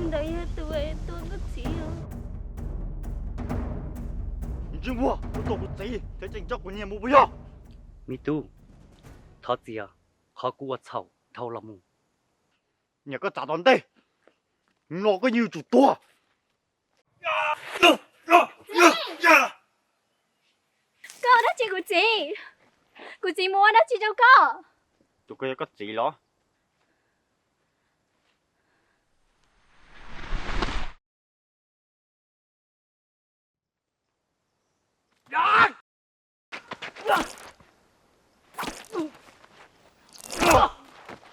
Ntawd yog tus tua koj txiv. Ntsej muag, koj tua kuv txiv thiab tseem coj kuv niam mus puas yog? Me tub, thov txim, qhov kuv ua txhaum dhau los mus. Niam, koj txav tom ntej, hnub no koj yeej yuav tsum tuag. Koj ua dab tsi kuv txiv? Kuv txiv mus ua dab tsi rau koj? Tus ko yog koj txiv los?